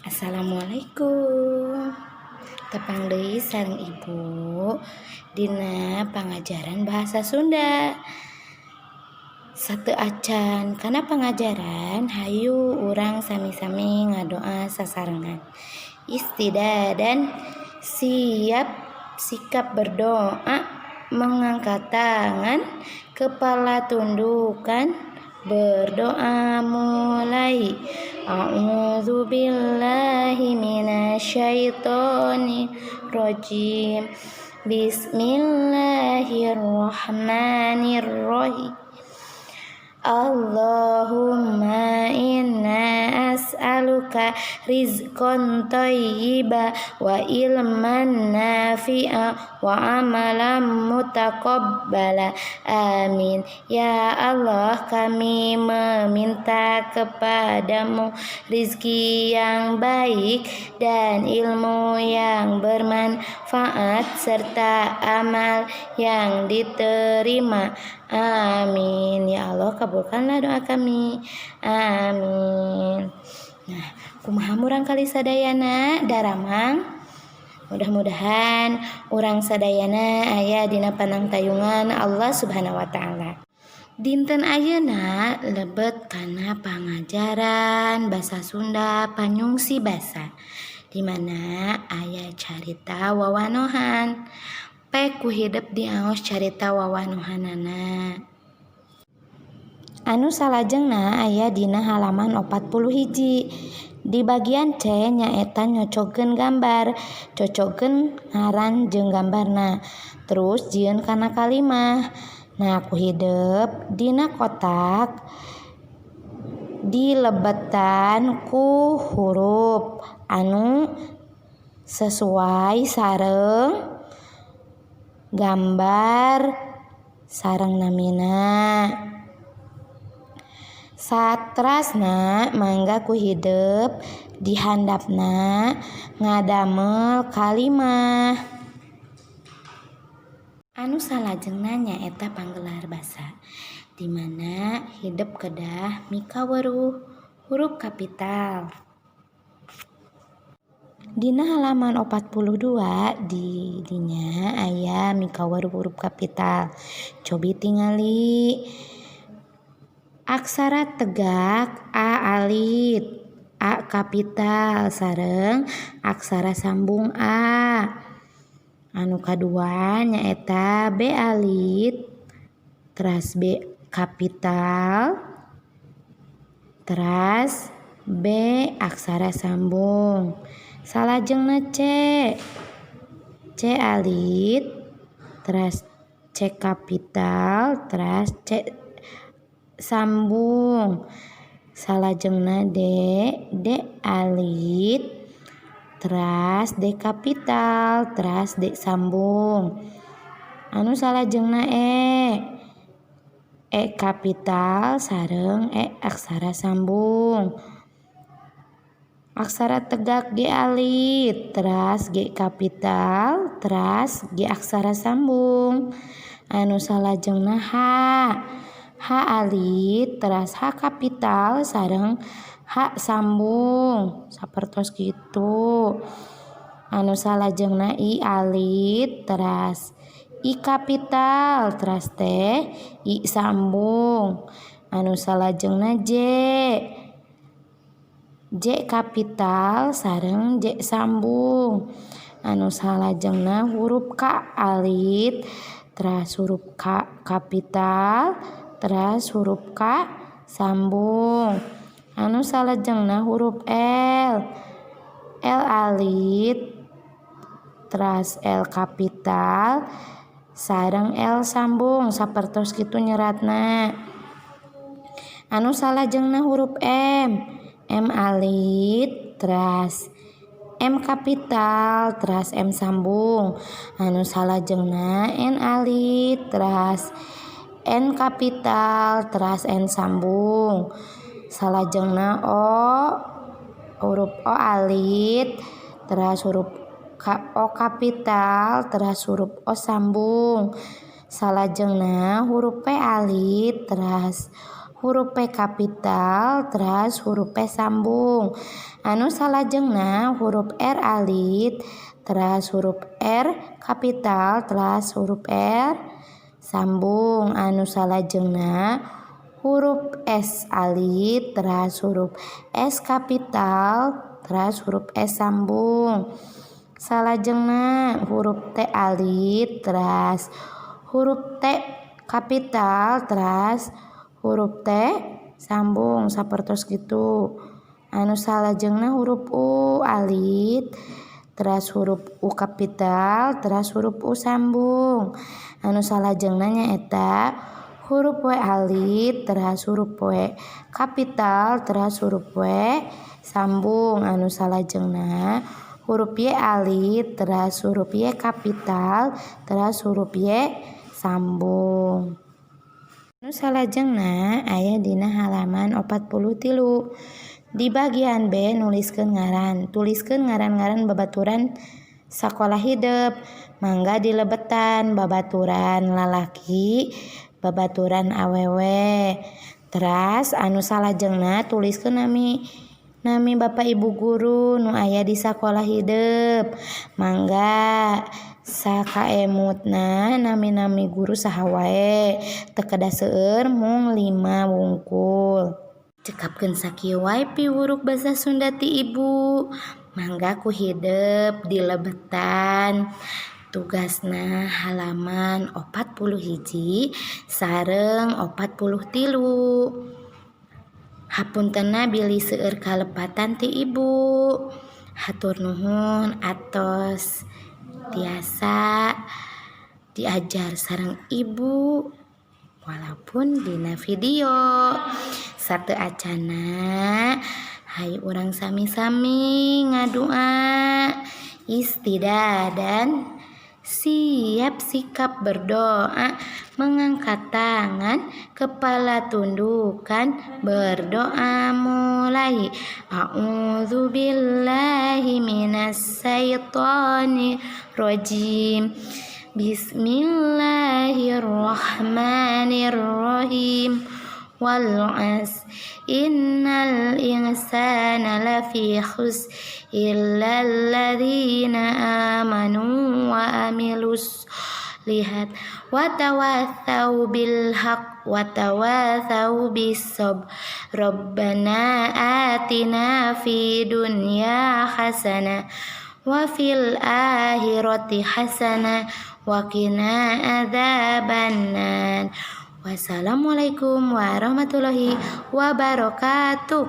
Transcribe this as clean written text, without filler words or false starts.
Assalamualaikum. Tepang deui sareng Ibu dina pangajaran bahasa Sunda. Sateuacan kana pangajaran, hayu urang sami-sami ngadoa sasarengan. Istidadan, siap sikap berdoa, mengangkat tangan, kepala tundukkan, berdoa mulai. A'udzu billahi minasyaitonir rajim. Bismillahirrahmanirrahim. Allahumma inna as'aluka rizqan thayyiba wa ilman nafi'a wa amalan mutaqabbala. Amin. Ya Allah, kami meminta kepadamu rizki yang baik dan ilmu yang bermanfaat serta amal yang diterima. Amin. Ya Allah, kabulkanlah doa kami. Amin. Nah, kumaha murangkalih sadayana, daramang? Mudah-mudahan urang sadayana aya dina panangtayungan Allah Subhanahu wa Ta'ala. Dinten ayeuna lebet kana pangajaran basa Sunda panyungsi basa, di mana aya carita wawanohan. Pek ku hidep diaos carita wawanohanana. Anu salajengna aya dina halaman 41. Di bagian C nyaeta nyocogkeun gambar, cocogkeun ngaran jeung gambarna, terus jieun kana kalimah. Nah, ku hidep dina kotak dilebetan ku hurup anu sesuai sareng gambar sareng namina. Satrasna mangga ku hidep di handapna ngadamel kalimah. Anu salajengna nyaeta panggelar basa, di mana hidep kedah mikaweruh hurup kapital. Dina halaman 42 di dinya aya mikaweruh hurup kapital. Cobi tingali aksara tegak A alit, A kapital sareng aksara sambung A. Anu kadua nyaeta B alit teras B kapital teras B aksara sambung. Salajengna C, C alit teras C kapital teras C sambung. Salajengna D, D alit teras D kapital teras D sambung. Anu salajengna E, E kapital sareng E aksara sambung. Aksara tegak G alit teras G kapital teras G aksara sambung. Anu salajengna H, H alit teras H kapital sareng H sambung, sapertos kitu. Anu salajengna I alit teras I kapital teras teh I sambung. Anu salajengna J, J kapital sareng J sambung. Anu salajengna huruf K alit teras huruf K kapital teras huruf K sambung. Anu salajengna huruf L, L alit teras L kapital sareng L sambung, sapertos kitu nyeratna. Anu salajengna huruf M, M alit teras M kapital teras M sambung. Anu salajengna N alit teras N kapital teras N sambung. Salajengna O, huruf O alit teras huruf K, O kapital teras huruf O sambung. Salajengna huruf P alit teras huruf huruf P kapital teras huruf P sambung. Anu salajengna huruf R alit teras huruf R kapital teras huruf R sambung. Anu salajengna huruf S alit teras huruf S kapital teras huruf S sambung. Salajengna huruf T alit teras huruf T kapital teras huruf T sambung, sapertos kitu. Anu salajengna huruf U alit teras huruf U kapital teras huruf U sambung. Anu salajengna nyaeta huruf W alit teras huruf W kapital teras huruf W sambung. Anu salajengna huruf Y alit teras huruf Y kapital teras huruf Y sambung. Anu salajengna aya dina halaman 43. Di bagian B, nuliskeun ngaran. Tuliskeun ngaran-ngaran babaturan sakola hidep. Mangga dilebetan babaturan lalaki, babaturan awewe. Teras anu salajengna tuliskeun nami nami bapak ibu guru nu aya di sakola hidep. Mangga sakaemutna nami-nami guru saha wae, teu kedah seueur, mung 5 wungkul. Cekapkeun sakieu wae piwuruk basa Sunda ti Ibu. Mangga ku hidep dilebetan tugasna halaman 41 sareng 43. Hapuntenna bilih seueur kalepatan ti Ibu. Hatur nuhun atos tiasa diajar sareng Ibu walaupun dina video. Sateuacanna, hayu urang sami-sami ngadua istidah dan siap sikap berdoa, mengangkat tangan, kepala tundukkan, berdoa mulai. A'udzu billahi minasyaitonir rajim. Bismillahirrahmanirrahim. Wal 'asr innal insana lafi khusr illa alladzina amanu wa amilus lihat wa tawassau bil haqq wa tawassau bis sabr. Rabbana atina fid dunya hasanah wa fil akhirati hasanah wa qina adzabannar. Wassalamualaikum warahmatullahi wabarakatuh.